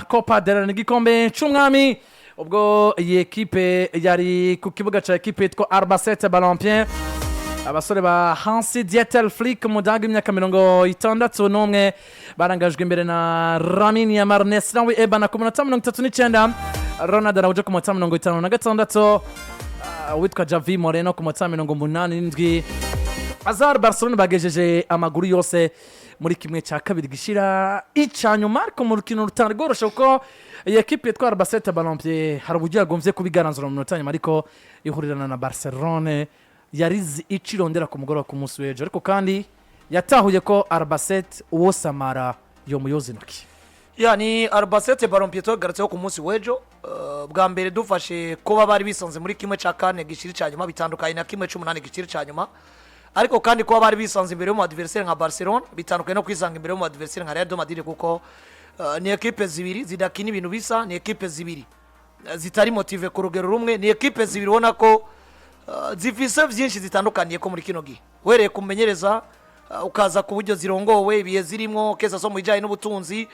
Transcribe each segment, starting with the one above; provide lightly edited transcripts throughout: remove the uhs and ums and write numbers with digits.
Copa del Rey, igikombe c'umwami. Ubwo iyi ekipe yari ku kibuga ca ekipe yitwa Albacete Balompié, abasore ba Hansi Dieter Flick, umudaga w'imyaka 61, barangajwe imbere na Lamine Yamal, Nesraoui Ebana ku minota 39, Ronald Araujo ku minota 56, uwitwa Javi Moreno ku minota 87. Azar Barcelona bagejeje amaguru yose muri kimwe cya kabiri gishira ica nyuma, ariko mu rukino rutari rworoshe, kuko iyi ekipe yitwa Albacete Balompié hari uburyo yagombye kubigaranzura mu minota nyuma, ariko ihurirana na Barcelone yarizi ico irondera ku mugoroba ku munsi w'ejo. Ariko kandi yatahuye ko Albacete uwo samara yo muyoza intoki. Ya, ni Albacete Balompié tugarutseho ku munsi w'ejo. Bwa mbere dufashe kuba bari bisanze muri kimwe cya kane gishiri cya nyuma, bitandukanye na kimwe cy'umunani gishiri cya nyuma. Ariko kandi kuba bari bisanze imbere y'umu adversaire nka Barcelona bitandukanye no kwisanga imbere y'umu adversaire nka Real de Madrid, kuko ni ekipe zibiri zidakina ibintu bisa, ni ekipe zibiri zitari motivées ku rugero rumwe, ni ekipe zibiri ubona ko zifise byinshi zitandukaniye ko muri kino gihe, uhereye kumenyereza, ukaza ku buryo zirongowe, ibihe zirimo keza so mu bijyanye n'ubutunzi,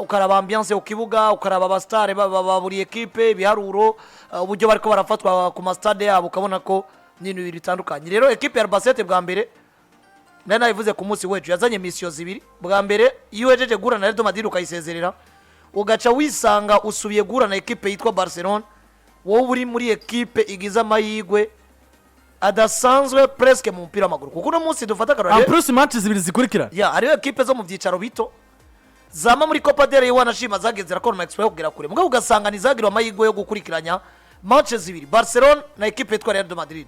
ukaraba ambiance ku kibuga, ukaraba abasitare ba buri ekipe, ibiharuro, uburyo bariko barafatwa ku masitade yabo, ukabona ko ni ibintu bibiri bitandukanye. Rero ekipe ya Albacete, bwa mbere nari nabivuze ku munsi w'ejo, yazanye mission zibiri. Bwa mbere, iyo uhejeje guhura na Real Madrid ukayisezerera, ugaca wisanga usubiye guhura na ekipe yitwa Barcelona, wowe uri muri ekipe igize amahirwe adasanzwe presque mu mupira w'amaguru, kuko uno munsi dufata En akarorero plus match zibiri zikurikira. Ya, hariho ekipe zo mu byicaro bito zama muri Copa del Rey, wanashima zagenze zirakora ama exploit yo kugera kure, mugabo ugasanga ntizagirwa amahirwe yo gukurikiranya match zibiri, Barcelona na ekipe yitwa Real de Madrid,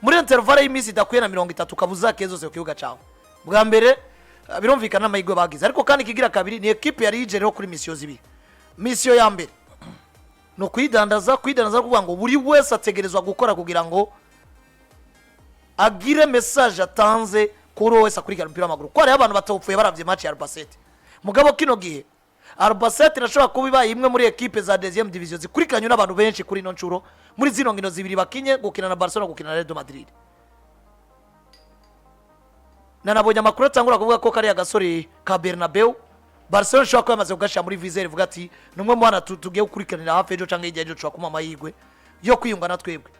muri intervalle y'iminsi idakwiye na 30, ukaba uzakiye zose ku kibuga cyawe. Bwa mbere birumvikana n'amahirwe bagize. Ariko kandi ikigira kabiri, ni ekipe yari yije rero kuri mission zibiri. Mission ya mbere ni ukwidandaza. Kwidandaza kuvuga ngo buri wese ategerezwa gukora kugira ngo agire message atanze kuri uwo wese akurikirana umupira w'amaguru, ko hariho abantu batawupfuye baravye match ya Albacete. Mugabo kino gihe Albacete irashobora kuba ibaye imwe muri ekipe za deuxième division zikurikiranywe n'abantu benshi kuri ino nshuro, muri zino nkino zibiri bakinye, gukina na Barcelona, gukina na Real de Madrid. Nanabonye amakuru atangura kuvuga ko kariya gasore ka Bernabeu, Barcelona ishobora kuba yamaze kugashyira muri viseur, ivuga ati ni umwe mu bana tugiye gukurikiranira hafi, ejo cyangwa hirya y'ejo dushobora kumuha amahirwe yo kwiyunga na twebwe.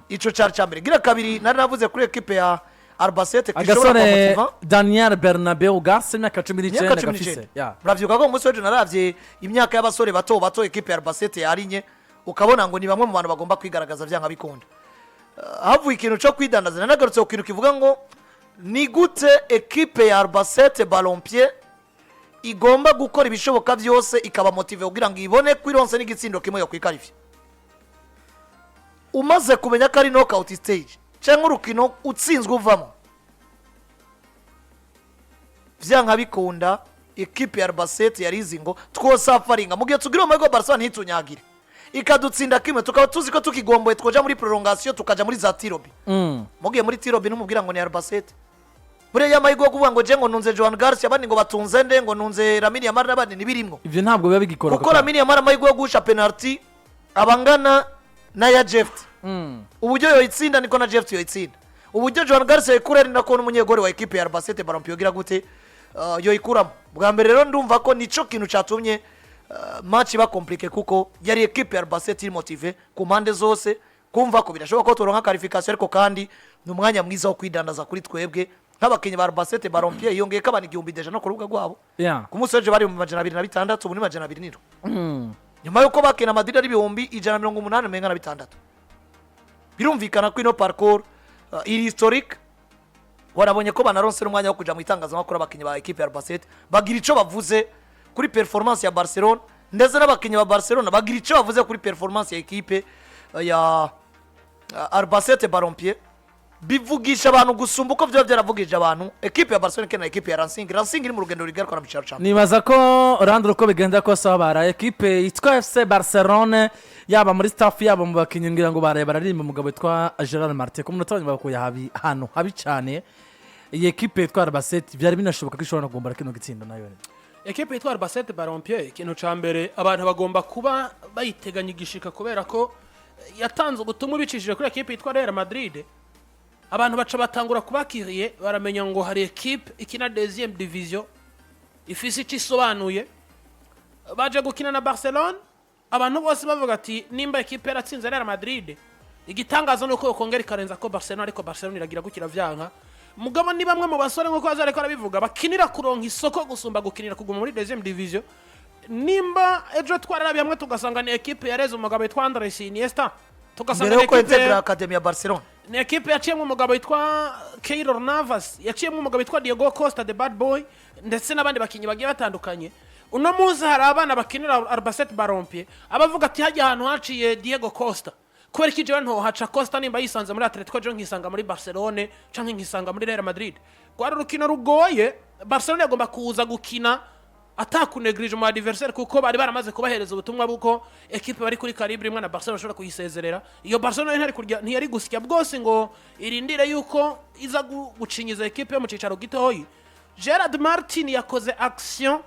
Ico cari ca mbere. Gira kabiri, nari navuze kuri ekipe ya Albacete ko ishobora Agasore kubamotiva. Daniel Bernabeu Garcia, imyaka cumi Imyaka n'icyenda cumi gafise. n'icyenda. Ya. Murabyibuka ko umunsi w'ejo naravye imyaka y'abasore bato bato ekipe ya Albacete yarinye, ukabona ngo ni bamwe mu bantu bagomba kwigaragaza vyanga bikunda. Havuye ikintu cyo kwidandaza, nanagarutse ku kintu kivuga ngo ni gute ekipe ya Albacete Balompié igomba gukora ibishoboka byose ikaba motivée kugira ngo ibone ko ironse n'igitsindo kimwe yo kwikarifya, umaze kumenya ko ari knockout stage cyangwa urukino utsinzwe uvamo. Vyanka bikunda, ekipe ya Albacete yarizi ngo twosafaringa mu gihe tugira amahirwe, Barcelona ntitunyagire ikadutsinda kimwe, tukaba tuzi ko tukigomboye twoja muri prolongation, tukaja muri za tirs au but. Mugiye muri tirs au but, numubwira ngo ni Albacete buriya amahirwe yo kuvuga ngo je ngo nunze Joan Garcia, abandi ngo batunze nde, ngo nunze Lamine Yamal n'abandi, ntibirimwo. Ivyo ntabwo biba bigikora. Kuko Lamine Yamal amahirwe yo guhusha penalty abangana n'aya Jeff. Uburyo yoyitsinda niko na Jeff yoyitsinda. Uburyo Joan Garcia yoyikura ari nako n'umunyegori wa ekipe ya Albacete Balompié yogira gute, yoyikuramo. Bwa mbere rero ndumva ko nico kintu catumye match iba compliqué, kuko yari ekipe ya Albacete iri motivée ku mpande zose, kumva ko birashoboka ko turonka qualification, ariko kandi ni umwanya mwiza wo kwidandaza kuri twebwe nk'abakinnyi ba Albacete Balompié. Yongeye ko abantu 1000 déjà no ku rubuga rwabo. Ku munsi w'ejo bari mu 206, ubu ni 207, nyuma y'uko bakina Madrid ari 186,000. Birumvikana ko ino parcours iri historique. Warabonye ko banaronse n'umwanya wo kuja mu itangazamakuru, abakinnyi ba ekipe ya Albacete bagira ico bavuze kuri performance ya Barcelona, ndetse n'abakinnyi ba Barcelona bagira ico bavuze kuri performance ya ekipe ya Albacete Balompié. Bivugisha abantu gusumba uko byaba byaravugije abantu ekipe ya Barcelona ikina na ekipe ya Racing. Racing iri mu rugendo rugarukana mu cyicaro cya mbere. Nibaza ko randuro uko bigenda kose, aho baraye ekipe yitwa FC Barcelone, yaba muri staff, yaba mu bakinnyi, ngira ngo baraye bararirimba umugabo witwa Gerard Martin. Ku munota wa nyuma bakuye habi, ahantu habi cyane. Iyi ekipe yitwa Albacete byari binashoboka ko ishobora no kugombora kino gitsindo nayo. Ekipe yitwa Albacete Balompié, ikintu ca mbere abantu bagomba kuba bayiteganya igishika, kubera ko yatanze ubutumwa ibicishije kuri ekipe yitwa Real Madrid. Abantu baca batangura kubakiriye, baramenya ngo hari ekipe ikina deuxième division ifise icyo isobanuye. Baje gukina na Barcelone, abantu bose bavuga ati nimba ekipe yaratsinze Real Madrid, igitangaza ni uko yokongera ikarenza ko Barcelona, ariko Barcelona iragira gukira vyanka. Mugabo ni bamwe mu basore, nk'uko baza ariko arabivuga, bakinira kuronka isoko gusumba gukinira kuguma muri deuxième division. Nimba ejo twararabiye hamwe tugasanga ni ekipe yareze umugabo witwa Andres Iniesta, tugasanga Mbere ni yuko ekipe integra academy ya Barcelona. Ni ekipe yaciyemo umugabo witwa Keylor Navas, yaciyemo umugabo witwa Diego Costa, the bad boy, ndetse n'abandi bakinnyi bagiye batandukanye. Uno munsi hari abana bakinira Albacete Balompié abavuga ati hajya ahantu haciye Diego Costa, kubera ko jewe ntohaca? Costa nimba yisanze muri Atletico, jewe nkisanga muri Barcelone canke nkisanga muri Real Madrid. Rwari urukino rugoye. Barcelone yagomba kuza gukina atakunegrije mu adversaire, kuko bari baramaze kubahereza ubutumwa bw'uko ekipe bari kuri calibre imwe na Barcelona bashobora kuyisezerera. Iyo Barcelona ntari kurya, ntiyari gusya bwose ngo irindire yuko iza gucinyiza ekipe yo mu cicaro gitoyi. Gerard Martin yakoze action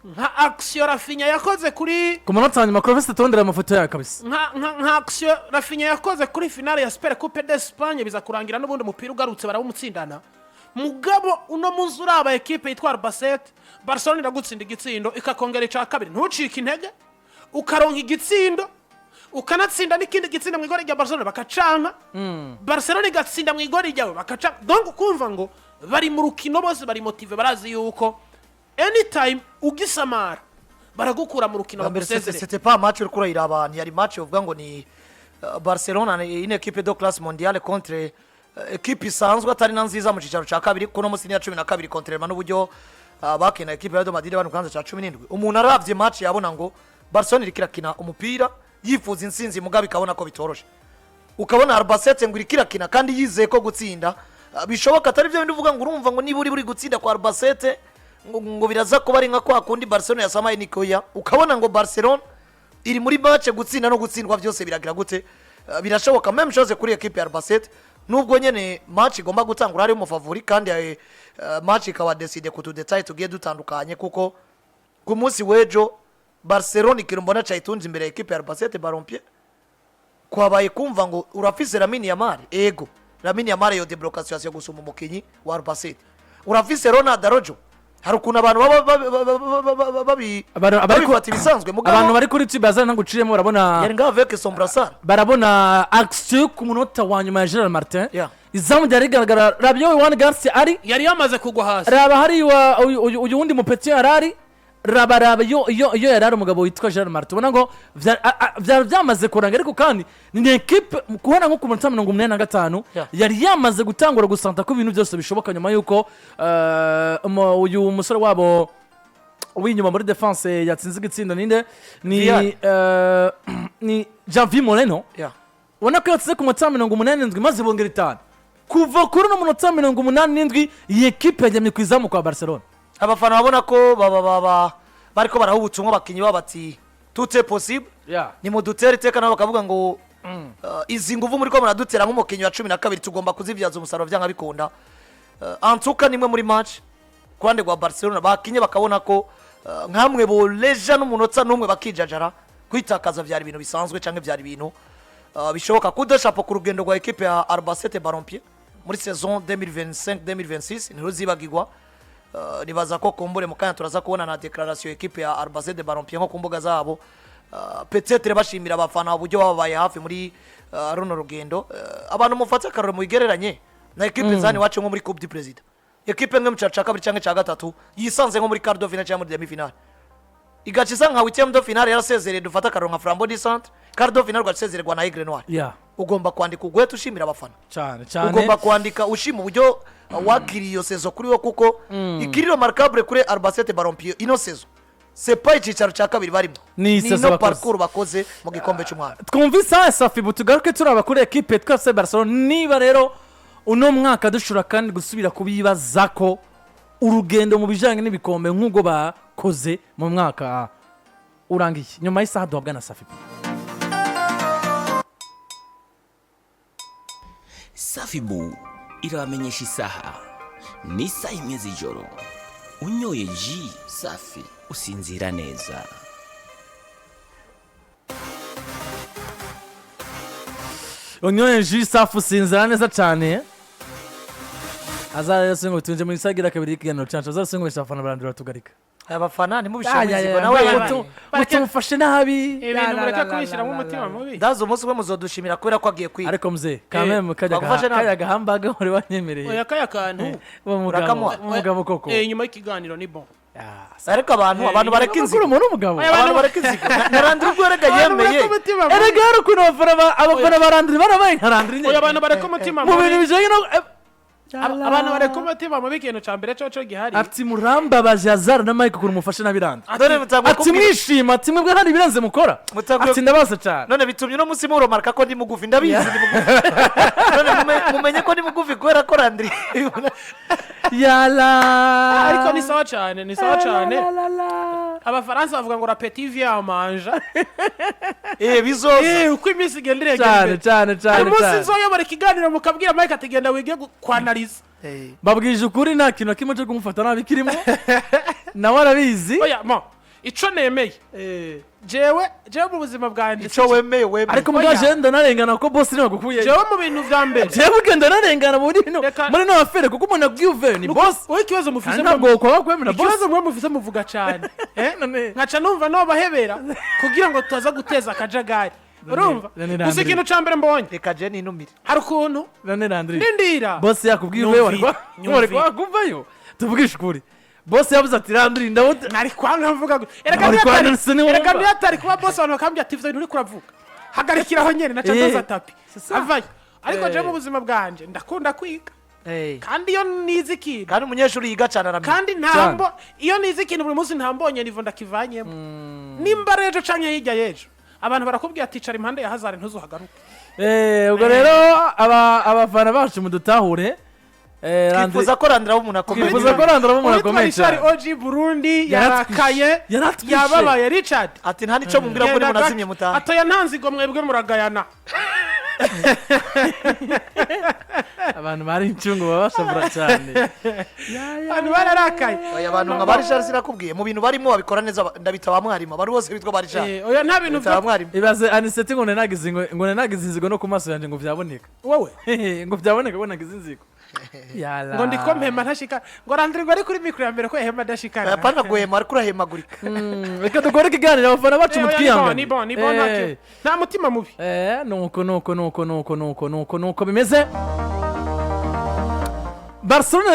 nka action Raphinha yakoze kuri Ku munota wa nyuma, Clovis, tondera amafoto yayo kabisa. Nka action Raphinha yakoze kuri finale ya Super Coupe d'Espagne, biza kurangira n'ubundi umupira ugarutse barawumutsindana. Mugabo uno munsi uraba ekipe yitwa Albacete, Barcelona iragutsinda igitsindo, ikakongera icya kabiri, ntucike intege, ukaronka igitsindo, ukanatsinda n'ikindi gitsindo mu igori rya Barcelona bakacanka, Barcelona igatsinda mu igori ryawe bakacanka. Donc ukumva ngo bari mu rukino bose bari motivés, barazi yuko anytime ugisamara baragukura mu rukino, Mbere bagusezerera. C'était pas match uriko urayiraba, ntiyari match uvuga ngo ni Barcelona ni une équipe de classe mondiale contre équipe isanzwe atari na nziza mu cicaro ca kabiri, kuno musi ni ya 12, contrairement n'uburyo bakina équipe ya Real Madrid bari mu kibanza ca 17. Umuntu aravye match yabona ngo Barcelona iriko irakina umupira yifuza intsinzi, mugabo ikabona ko bitoroshe. Ukabona Albacete ngo iriko irakina kandi yizeye ko gutsinda bishoboka, atari byo bindi uvuga ngo urumva ngo niba uri buri gutsinda kwa Albacete ngo biraza kuba ari nka kwa kundi Barcelona yasamaye Nikoya. Ukabona ngo Barcelona iri muri match gutsinda no gutsindwa byose biragira gute? Birashoboka. Même chose kuri équipe ya Albacete, nubwo nyene match igomba gutangura ari umufavori, kandi match ikaba décidée ku tu détails tugiye dutandukanye, kuko ku munsi w'ejo Barcelona ikintu mbona cayitunze imbere ya équipe ya Albacete Balompié kwabaye kumva ngo urafise Lamine Yamal. Ego, Lamine Yamal yo débloquer situation gusumba umukinyi wa Albacete. Urafise Ronald Araujo. Hari ukuntu abantu baba babifata ibisanzwe, mugabo Abantu bari kuri tube bazana nguciremo barabona yari ngaho avec son brassard. Barabona action ku munota wa nyuma ya Gerard Martin. Izamu ryari rigaragara, raba iyo Joan Garcia ari Yari yamaze kugwa hasi. Raba hari uyu wundi mupeti yari ari, raba raba iyo yari ari umugabo witwa Gerard Martin, ubona ngo vyari byamaze kuranga. Ariko kandi ni ekipe kubona nko ku munota 85 yari yamaze gutangura gusanta ko ibintu byose bishoboka, nyuma y'uko uyu musore wabo w'inyuma muri defense yatsinze igitsindo, ninde ni Vial. Ni Javi Moreno. Ubona ko yatsinze ku munota 87, maze bongera itanu. Kuva kuri uno munota 87, iyi ekipe yajyamye ku izamu kwa Barcelona. Abafana babona ko baba baba bariko baraha ubutumwa abakinyi babo bati tout est possible, ni mudutere iteka. Nabo bakavuga ngo izi nguvu muri ko muradutera nk'umukinyi wa 12 tugomba kuzibyaza umusaruro byanga bikunda. Antuka nimwe muri match ku ruhande rwa Barcelona bakinye bakabona ko nkamwe boleja n'umunota n'umwe bakijajara, kwitakaza byari ibintu bisanzwe cyangwa byari ibintu bishoboka. Coup de chapeau ku rugendo rwa ekipe ya Albacete Balompié muri saison 2025 2026, ntiruzibagirwa. Nibaza ko kumbure mu kanya turaza kubona na déclaration ekipe ya Albacete Balompié nko ku mbuga zabo, peut-être bashimira abafana uburyo bababaye hafi muri runo rugendo. Abantu mufate akarore muyigereranye na ekipe zani iwacu nko muri Coupe du Président, ekipe nko mu cyiciro cya kabiri cyangwa cya gatatu yisanze nko muri quart de finale cyangwa muri demi finale, igaca isa nka huitième de finale yarasezereye. Dufate akarore nka Flambeau du Centre, quart de finale ugasezererwa na Aigle Noir. Ugomba kwandika ugwete ushimira abafana. Cyane cyane. Ugomba kwandika ushima uburyo wakiriye iyo saison kuri wo, kuko ikiri remarquable kuri Albacete Balompié ino saison, c'est pas icyicaro cya kabiri barimo, Ni ni saison ino bakoze. Parcours bakoze mu gikombe cy'umwami. Twumva isaha Safibu, tugaruke turaba kuri ekipe twese Barcelona, niba rero uno mwaka dushobora kandi gusubira kubibaza ko urugendo mu bijyanye n'ibikombe nk'ubwo bakoze mu mwaka urangiye, nyuma y'isaha duhabwa na Safibu. Safibu irabamenyesha isaha, ni isaha 1 z'ijoro. Unyoye ji safi usinzira neza. Unyoye jus safi usinzira neza cyane. Azarero ngo tunje mu isaha igira kabiri y'ikiganiro cyacu, azarero ngo abafana barandura tugarika. Abafana ntimubishyire mu nzigo nawe. Mutumufashe nabi. Ibintu mureke kubishyiramo umutima mubi. Ndazi umunsi umwe muzodushimira kubera ko agiye kwiga. Ariko mzee kameme kajya Bagufashe nabi. kajya gahambaga wari wanyemereye. Oya, kaya kantu. Uwo mugabo. Urakamuha. Uwo mugabo koko. Nyuma y'ikiganiro ni bon. Ariko abantu bareka Amakuru inzigo. umuntu w'umugabo. Oya, Abantu bareka inzigo. Na Landry ubwo erega Abantu yemeye. bareka umutima mubi. Erega hari ukuntu abafana ba Landry barabaye nka Landry nyine. Oya, abantu bareka umutima Mu bintu mubi. bijyanye no Abantu bareka umutima mubi. Ikintu cya mbere cyo gihari, Ati murambabaje Hazard na Mike ukuntu mufashe nabi Landry. None mutanguye Ati kumbwira. mwishima, ati mwebwe hano ibirenze mukora. Mutanguye. Ati ndabaza cyane. None bitumye uno munsi muromarka ko ndi mugufi. Ndabizi ndi mugufi. None mumenye ko ndi mugufi kubera ko Landry. Yala. Ariko ni sawa cyane, ni sawa cyane. Abafaransa bavuga ngo l'appétit vient en mangeant. Bizoza. Uko iminsi igenda iregera Cyane imbere, cyane cyane. umunsi Cyane. nzoyobora ikiganiro mukabwira Mike ati genda wige kwanariza. Babwije ukuri, nta kintu na kimwe cyo kumufata nabi kirimo, nawe arabizi. Oya mo, ico nemeye jewe mu buzima bwanjye, Icyo wemeye wemeye. Ariko mbwa Oya. jewe ndanarengana kuko boss niwe wagukuyeyo. Jewe mu bintu vya mbere, Jewe ugenda narengana muri no muri no affaire, kuko umuntu akubwiye uveyo ni boss. Wowe ikibazo mufise, Kandi ntabwo kwaba kwemera boss. ikibazo mwe mufise, muvuga cyane. None Nkaca numva nobahebera kugira ngo tutaza guteza akajagari, urumva? None Gusa Landry. ikintu ca mbere mbonye, Reka je ninumire. hari ukuntu None Landry, ndindira. boss yakubwiye uveyo, wari Nyumvira. wari kwakuvayo. Tuvugishe ukuri, boss yavuze ati Landry ndabona. Nari kwanga mvuga ngo erega Nari niyo kwanga atari niwumva. erega niyo atari kuba boss, abantu bakambwira ati ivyo bintu uriko uravuga hagarikiraho nyene, naca ndoza tapis C'est ça. avayo. Ariko jewe mu buzima bwanje ndakunda kwiga, kandi iyo nize ikintu, Kandi umunyeshuri yiga cyane aramenya. kandi ntambo iyo nize ikintu buri munsi ntambonye nivo ndakivanyemo, nimba ari ejo canke hirya y'ejo abantu barakubwira ati icara impande ya Hazard ntuzuhagaruke. Ubwo rero abafana bacu mudutahure. Landry Twifuza ko Landry aba umuntu akomeye. Twifuza ko Landry aba umuntu Uwitwa akomeye Richard cyane. OG Burundi Yaratwishe. yarakaye. Yaratwishe. Yababaye Richard. Ati nta nicyo mumbwira ko Genda nimunazimye gake. mutahe. Atoya nta nzigo, mwebwe muragayana. Abantu bari incungu baba bashavura cyane. Abantu bararakaye. Oya, abantu nka ba Richard sinakubwiye mu bintu barimo babikora neza, ndabita ba mwarimu, abantu bose bitwa ba Richard. Oya, nta bintu Ndabita ba byo mwarimu. Ibaze Aniseti ngo nenagize ngo nenagize inzigo no ku maso yanjye, ngo byaboneka. Wowe. Ngo byaboneka ko nagize inzigo. Yala. Ngo ndiko mpema ntashika, ngo Landry ngo ari kuri mikoro ya mbere ko yahema adashikana. Apana guhema, ariko urahemagurika. Reka dukore ikiganiro, abafana bacu Eh, oya, ni bon, mutwihangane. ni bon, ni bon, nta mutima mubi. Nuko nuko nuko nuko nuko nuko nuko bimeze. Barcelona.